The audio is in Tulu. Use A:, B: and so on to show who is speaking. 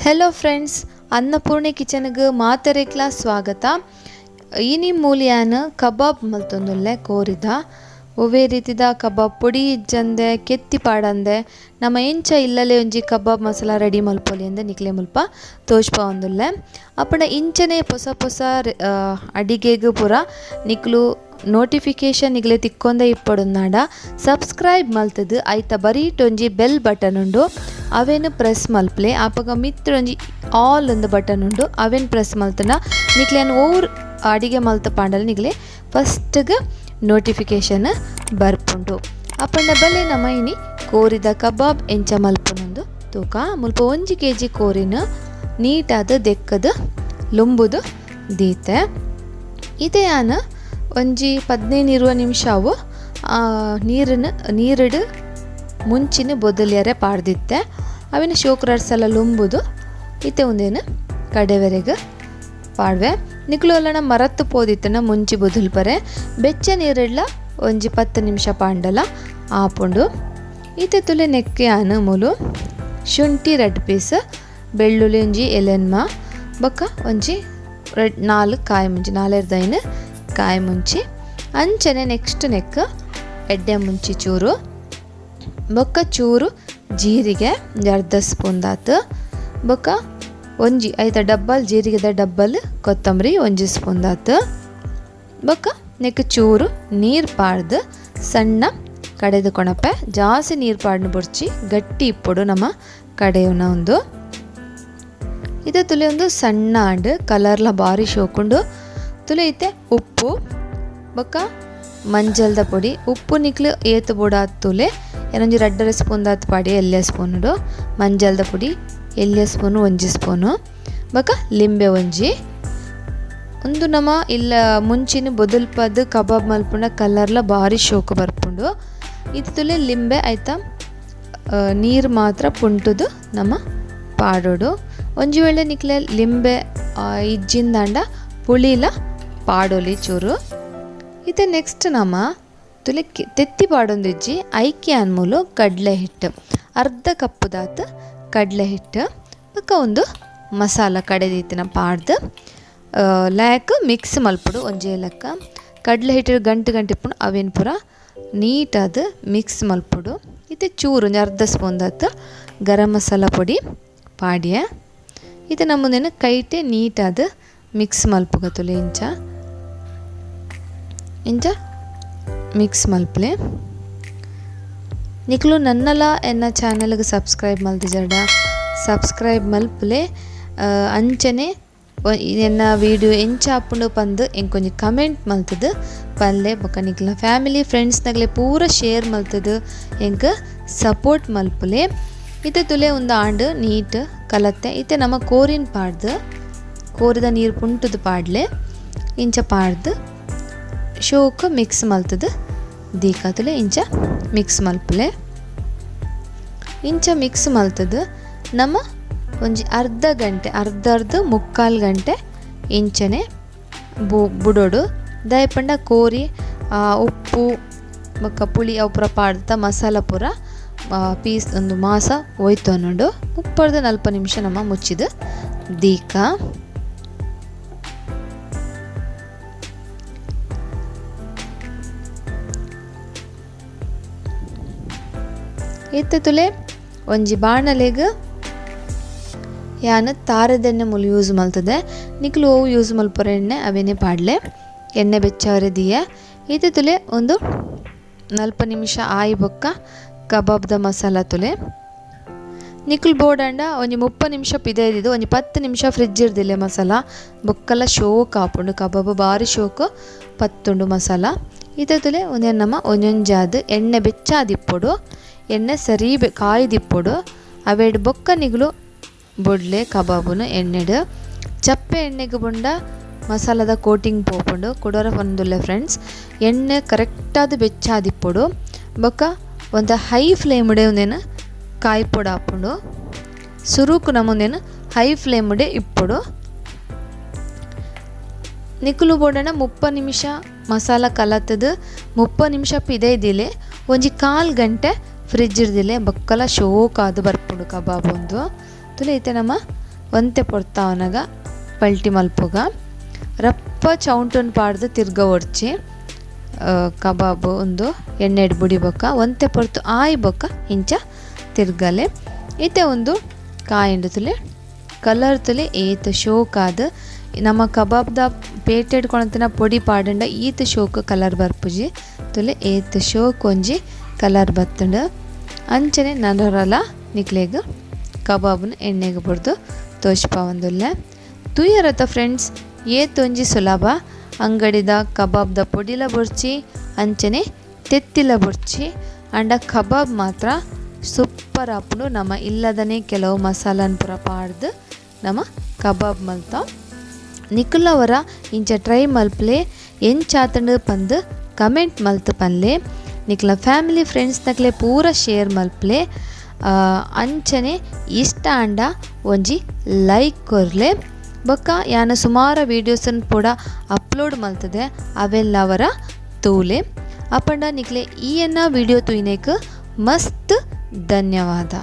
A: Hello friends, Annapurni ಕಿಚನ್ಗೆ ಮಾತೆರೆಕ್ಲ ಸ್ವಾಗತ. ಇನಿ ಮೂಲಿಯಾನ ಕಬಾಬ್ ಮಲ್ತೊಂದುಲ್ಲೆ ಕೋರಿದ. ಒವ್ವೇ ರೀತಿದ ಕಬಾಬ್ ಪೊಡಿ ಇಜ್ಜಂದೆ ಕೆತ್ತಿ ಪಾಡಂದೆ ನಮ್ಮ ಎಂಚ ಇಲ್ಲಲೆ ಒಂಜಿ ಕಬಾಬ್ ಮಸಾಲ ರೆಡಿ ಮಲ್ಪೊಲಿ ಅಂದೆ ನಿಕ್ಲೆ ಮುಲ್ಪ ತೋಜ್ಪಾವೊಂದುಲ್ಲೆ. ಅಪ್ಪಣ ಇಂಚನೆ ಪೊಸ ಪೊಸ ಅಡಿಗೆಗ್ ಪೂರ ನಿಕ್ಲು ನೋಟಿಫಿಕೇಶನ್ ನಿಗ್ಲೆ ತಿಕ್ಕೊಂದೆ ಇಪ್ಪಡುನ್ನಾಡ ಸಬ್ಸ್ಕ್ರೈಬ್ ಮಲ್ತದು ಐತ ಬರೀಟೊಂಜಿ ಬೆಲ್ ಬಟನ್ ಉಂಡು, ಅವೇನು ಪ್ರೆಸ್ ಮಲ್ಪ್ಲೆ. ಆಪಗ ಮಿತ್ರೊಂಜಿ ಆಲ್ ಒಂದು ಬಟನ್ ಉಂಡು, ಅವೇನು ಪ್ರೆಸ್ ಮಲ್ತನ ನಿಕ್ಲೇನು ಓರ್ ಅಡಿಗೆ ಮಲ್ತ ಪಾಂಡಲ ನಿಗ್ಲೆ ಫಸ್ಟ್ಗೆ ನೋಟಿಫಿಕೇಶನ್ ಬರ್ಪುಂಡು. ಅಪ್ಪಂಡ ಬಲೆ ನಮ್ಮ ಇನಿ ಕೋರಿದ ಕಬಾಬ್ ಎಂಚ ಮಲ್ಪುನೊಂದು ತೂಕ. ಮುಲ್ಪ 1 ಕೆಜಿ ಕೋರಿನ ನೀಟಾದ ದೆಕ್ಕದ ಲುಂಬುದು ದೀತೆ. ಇದೇ ಆನ ಒಂಜಿ 15-20 ನಿಮಿಷ ಅವು ನೀರಿಡು ಮುಂಚಿನ ಬೊದಲಿಯರೆ ಪಾಡ್ದಿತ್ತೆ. ಅವಿನ ಶೋಕ್ರಡ್ಸಲ ಲುಂಬುದು ಇತ್ತೆ ಒಂದೇನು ಕಡೆವರೆಗೆ ಪಾಡ್ವೆ. ನಿಕ್ಲು ಅಲ್ಲನ ಮರತ್ತು ಪೋದಿತ್ತನ ಮುಂಚಿ ಬೊದಲ್ಪರೆ ಬೆಚ್ಚ ನೀರಿಡ್ಲ ಒಂಜಿ 10 ನಿಮಿಷ ಪಾಂಡಲ ಆಪುಂಡು. ಇತ್ತೆ ತುಲೆ ನೆಕ್ಕೆ ಆನ ಮೂಲು ಶುಂಠಿ ರೆಡ್ ಪೀಸ್, ಬೆಳ್ಳುಳ್ಳಿ ಒಂಜಿ ಎಲೆನ್ಮ, ಬೊಕ್ಕ ಒಂಜಿ ರೆಡ್ 4 ಕಾಯಿ ಮುಂಚಿ, ನಾಲೆರ್ದೈನ್ ಕಾಯಿ ಮುಂಚಿ, ಅಂಚನೆ ನೆಕ್ಸ್ಟ್ ನೆಕ್ ಎಡ್ಡೆ ಮುಂಚಿ ಚೂರು, ಬೊಕ್ಕ ಚೂರು ಜೀರಿಗೆ ಒಂಜಿ ಅರ್ಧ ಸ್ಪೂನ್ ದಾತು, ಬೊಕ್ಕ ಒಂಜಿ ಐತ ಡಬ್ಬಲ್ ಜೀರಿಗೆದ ಡಬ್ಬಲ್ ಕೊತ್ತಂಬರಿ ಒಂಜಿ ಸ್ಪೂನ್ ದಾತು, ಬೊಕ್ಕ ನೆಕ್ ಚೂರು ನೀರು ಪಾಡ್ದು ಸಣ್ಣ ಕಡೆದು ಕೊಣಪೆ. ಜಾಸ್ತಿ ನೀರು ಪಾಡ್ನು ಬೊರ್ಚಿ ಗಟ್ಟಿ ಇಪ್ಪೊಡು ನಮ್ಮ ಕಡೆಯುನ ಒಂದು. ಇದು ತುಲೆ ಒಂದು ಸಣ್ಣ ಆಂಡ್ ಕಲರ್ಲ ಬಾರಿ ಶೋಕುಂಡು. ತುಲೆ ಇತ್ತೆ ಉಪ್ಪು ಬೊಕ್ಕ ಮಂಜಲ್ದ ಪೊಡಿ. ಉಪ್ಪು ನಿಕ್ಲು ಏತು ಬೋಡಾತ್ ತುಲೆ ಏನೊಂಜಿ ರಡ್ಡರ ಸ್ಪೂನ್ ದಾತ್ ಪಾಡಿ ಎಲ್ಯ ಸ್ಪೂನುಡು. ಮಂಜಲ್ದ ಪೊಡಿ ಎಲ್ಯ ಸ್ಪೂನು ಒಂಜಿ ಸ್ಪೂನು, ಬೊಕ್ಕ ಲಿಂಬೆ ಒಂಜಿ. ಒಂದು ನಮ್ಮ ಇಲ್ಲ ಮುಂಚಿನ ಬೊದಲ್ಪದ್ ಕಬಾಬ್ ಮಲ್ಪುಂಡ ಕಲರ್ಲ ಬಾರಿ ಶೋಕು ಬರ್ಪುಂಡು. ಇದು ತುಲೆ ಲಿಂಬೆ ಆಯ್ತಾ ನೀರು ಮಾತ್ರ ಪುಂಟುದು ನಮ್ಮ ಪಾಡೋಡು. ಒಂಜಿ ವೇಳೆ ನಿಕ್ಲೆ ಲಿಂಬೆ ಇಜ್ಜಿಂದಾಂಡ ಪುಳಿಲ ಪಾಡೋಲಿ ಚೂರು. ಇತ್ತೆ ನೆಕ್ಸ್ಟ್ ನಮ್ಮ ತುಲೆ ತೆತ್ತಿ ಪಾಡೊಂದು ಇಜ್ಜಿ ಐಕೆ ಅನ್ಮೂಲು ಕಡಲೆ ಹಿಟ್ಟು ಅರ್ಧ ಕಪ್ಪುದಾತ್ ಕಡಲೆ ಹಿಟ್ಟು, ಬೊಕ್ಕ ಒಂದು ಮಸಾಲ ಕಡೆದೀತಿನ ಪಾಡ್ದು ಲ್ಯಾಕ್ ಮಿಕ್ಸ್ ಮಲ್ಪುಡು ಒಂಜೇ ಲೆಕ್ಕ. ಕಡಲೆ ಹಿಟ್ಟು ಗಂಟು ಗಂಟು ಇಪ್ಪುಂಡು ಅವೇನು ಪೂರ ನೀಟಾದ ಮಿಕ್ಸ್ ಮಲ್ಪುಡು. ಇತ್ತೆ ಚೂರು ಒಂಜಿ ಅರ್ಧ ಸ್ಪೂನ್ ದಾತ್ ಗರಂ ಮಸಾಲ ಪೊಡಿ ಪಾಡ್ಯ. ಇತ್ತೆ ನಮ್ಮದೇನು ಕೈಟೆ ನೀಟಾದ ಮಿಕ್ಸ್ ಮಲ್ಪುಗ ತುಲೆ ಇಂಚ ಇಂಚ ಮಿಕ್ಸ್ ಮಲ್ಪಲೆ. ನಿಕ್ಲು ನನ್ನಲ ಎನ್ನ ಚಾನಲ್ಗೆ ಸಬ್ಸ್ಕ್ರೈಬ್ ಮಲ್ತಿಜರ್ಡ ಸಬ್ಸ್ಕ್ರೈಬ್ ಮಲ್ಪಲೆ. ಅಂಚನೆ ಎನ್ನ ವೀಡಿಯೋ ಎಂಚ ಆಪುಂಡು ಪಂದ್ ಎಂಕೊಂಜಿ ಕಮೆಂಟ್ ಮಲ್ತದು ಪಲ್ಲೆ. ಬೊಕ್ಕ ನಿಕ್ಲ ಫ್ಯಾಮಿಲಿ ಫ್ರೆಂಡ್ಸ್ನಗ್ಲೆ ಪೂರ ಶೇರ್ ಮಲ್ತದು ಎಂಕ್ ಸಪೋರ್ಟ್ ಮಲ್ಪಲೆ. ಇತ್ತೆ ತುಲೆ ಒಂದು ಆಂಡ್ ನೀಟ್ ಕಲತ್ತೆ. ಇತ್ತೆ ನಮ್ಮ ಕೋರಿನ ಪಾಡ್ದು ಕೋರಿದ ನೀರು ಪುಂಟುದು ಪಾಡ್ಲೆ ಇಂಚ ಪಾಡ್ದು ಶೋಕ್ ಮಿಕ್ಸ್ ಮಲ್ತದು ದೀಕಾತುಲೆ ಇಂಚ ಮಿಕ್ಸ್ ಮಲ್ಪಲೆ. ಇಂಚ ಮಿಕ್ಸ್ ಮಲ್ತದು ನಮ್ಮ ಒಂಜಿ ಅರ್ಧ ಗಂಟೆ ಅರ್ಧ ಅರ್ಧ ಮುಕ್ಕಾಲು ಗಂಟೆ ಇಂಚನೆ ಬುಡೋಡು. ದಯಪಂಡ ಕೋರಿ ಉಪ್ಪು ಬೊಕ್ಕ ಪುಳಿ ಅವು ಪೂರ ಪಾಡ್ದ ಮಸಾಲ ಪೂರ ಪೀಸ್ ಒಂದು ಮಾಸ ಒಯ್ತು ಅನ್ನೋಡು. 30-40 ನಿಮಿಷ ನಮ್ಮ ಮುಚ್ಚಿದ ದೀಕ. ಇತ್ತೆ ತುಲೆ ಒಂಜಿ ಬಾಣಲೆಗ್ ಯಾನ್ ತಾರದೆಣ್ಣೆ ಮೂಲು ಯೂಸ್ ಮಲ್ತದೆ. ನಿಕ್ಲು ಅವು ಯೂಸ್ ಮಲ್ಪುರ ಎಣ್ಣೆ ಅವೇನೆ ಪಾಡ್ಲೆ. ಎಣ್ಣೆ ಬೆಚ್ಚವರೆ ದಿಯ. ಇತ್ತೆ ತುಲೆ ಒಂದು 40 ನಿಮಿಷ ಆಯಿ ಬೊಕ್ಕ ಕಬಾಬ್ದ ಮಸಾಲ ತುಲೆ. ನಿಕ್ಲು ಬೋಡಂಡ ಒಂಜಿ 30 ನಿಮಿಷ ಪಿದೈದಿದ್ದು ಒಂಜಿ 10 ನಿಮಿಷ ಫ್ರಿಜ್ ಇರ್ದಿಲ್ಲ ಮಸಾಲ ಬೊಕ್ಕಲ ಶೋಕ್ ಆಪುಂಡು. ಕಬಾಬ್ ಬಾರಿ ಶೋಕ್ ಪತ್ತುಂಡು ಮಸಾಲ. ಇತ್ತೆ ತುಲೆ ಒಂದೇ ನಮ್ಮ ಒಂಜೊಂಜಾದ್ ಎಣ್ಣೆ ಬೆಚ್ಚಾದಿಪ್ಪೊಡು, ಎಣ್ಣೆ ಸರಿ ಕಾಯ್ದಿಪ್ಪೊಡು. ಅವೆಡ್ ಬೊಕ್ಕ ನಿಗುಲು ಬೊಡ್ಲೆ ಕಬಾಬುನು ಎಣ್ಣೆಡು ಚಪ್ಪೆ ಎಣ್ಣೆಗೆ ಬೊಂಡ ಮಸಾಲದ ಕೋಟಿಂಗ್ ಪೋಪುಂಡು. ಕುಡೋರ ಪಂದುಲ್ಲೆ ಫ್ರೆಂಡ್ಸ್, ಎಣ್ಣೆ ಕರೆಕ್ಟಾದ ಬೆಚ್ಚಾದಿಪ್ಪೊಡು. ಬೊಕ್ಕ ಒಂದ ಹೈ ಫ್ಲೇಮುಡೆ ಒಂದೇನು ಕಾಯ್ಪೊಡು ಆಪುಂಡು. ಸುರುಕು ನಮ್ಮೊಂದೇನು ಹೈ ಫ್ಲೇಮುಡೆ ಇಪ್ಪೊಡು. ನಿಕುಲು ಬೋಡಣ 30 ನಿಮಿಷ ಮಸಾಲ ಕಲತ್ತದು 30 ನಿಮಿಷ ಪಿದೈದಿಲೆ ಒಂಜಿ ಕಾಲು ಗಂಟೆ ಫ್ರಿಜ್ ಇರ್ದಿಲೆ ಬೊಕ್ಕಲ ಶೋಕಾದು ಬರ್ಪುಂಡು ಕಬಾಬ್ ಒಂದು. ತುಲೆ ಇತ್ತೆ ನಮ್ಮ ಒಂತೆ ಪೊರ್ತಾವನಗ ಪಲ್ಟಿ ಮಲ್ಪುಗ. ರಪ್ಪ ಚೌಂಟನ್ ಪಾಡ್ದು ತಿರ್ಗ ಒಡ್ಚಿ ಕಬಾಬ್ ಉಂದು ಎಣ್ಣೆಡ್ ಬುಡಿ ಬೊಕ್ಕ ಒಂತೆ ಪೊರ್ತು ಆಯಿ ಬೊಕ್ಕ ಇಂಚ ತಿರ್ಗಲೆ. ಇತ್ತೆ ಉಂದು ಕಾಯಿಂಡು ತುಲೆ ಕಲರ್ ತುಲೆ ಏತ್ ಶೋಕಾದ್ ನಮ್ಮ ಕಬಾಬ್ದ ಪೇಟೆಡ್ ಕೊಣತಿನ ಪೊಡಿ ಪಾಡಂಡ ಈತ್ ಶೋಕ್ ಕಲರ್ ಬರ್ಪುಜಿ. ತುಲೆ ಏತ್ ಶೋಕ್ ಒಂಜಿ ಕಲರ್ ಬತ್ತುಂಡು. ಅಂಚನೆ ನನೊರಲ ನಿಕ್ಲೆಗ್ ಕಬಾಬ್ನ್ ಎಣ್ಣೆಗ್ ಬುಡ್ದು ತೋಜ್ಪಾವೊಂದುಲ್ಲೆ. ತೂಯರತ ಫ್ರೆಂಡ್ಸ್ ಏತ್ ಒಂಜಿ ಸುಲಭ ಅಂಗಡಿದ ಕಬಾಬ್ದ ಪೊಡಿಲ ಬೊರ್ಚಿ ಅಂಚನೆ ತೆತ್ತಿಲ ಬೊರ್ಚಿ ಅಂಡ ಕಬಾಬ್ ಮಾತ್ರ ಸೂಪರ್ ಆಪುಂಡು. ನಮ ಇಲ್ಲದನೆ ಕೆಲವು ಮಸಾಲನ್ ಪೂರ ಪಾಡ್ದು ನಮ ಕಬಾಬ್ ಮಲ್ತ. ನಿಕುಲವರ ಇಂಚ ಟ್ರೈ ಮಲ್ಪಲೆ ಎಂಚಾತಂಡು ಪಂದ್ ಕಮೆಂಟ್ ಮಲ್ತ್ ಪನ್ಲೆ. ನಿಕ್ಲ ಫ್ಯಾಮಿಲಿ ಫ್ರೆಂಡ್ಸ್ ನಕ್ಲೆ ಪೂರ ಶೇರ್ ಮಲ್ಪಲೆ. ಅಂಚನೆ ಇಷ್ಟ ಆಂಡ ಒಂಜಿ ಲೈಕ್ ಕೊರ್ಲೆ. ಬೊಕ್ಕ ಯಾನ್ ಸುಮಾರು ವೀಡಿಯೋಸನ್ ಪೂರ ಅಪ್ಲೋಡ್ ಮಲ್ತದೆ ಅವೆಲ್ಲವರ ತೂಲೆ. ಅಪಂಡ ನಿಕ್ಲೆ ಈ ಎನ್ನ ವೀಡಿಯೋ ತೂಯಿನೇಕ್ ಮಸ್ತ್ ಧನ್ಯವಾದ.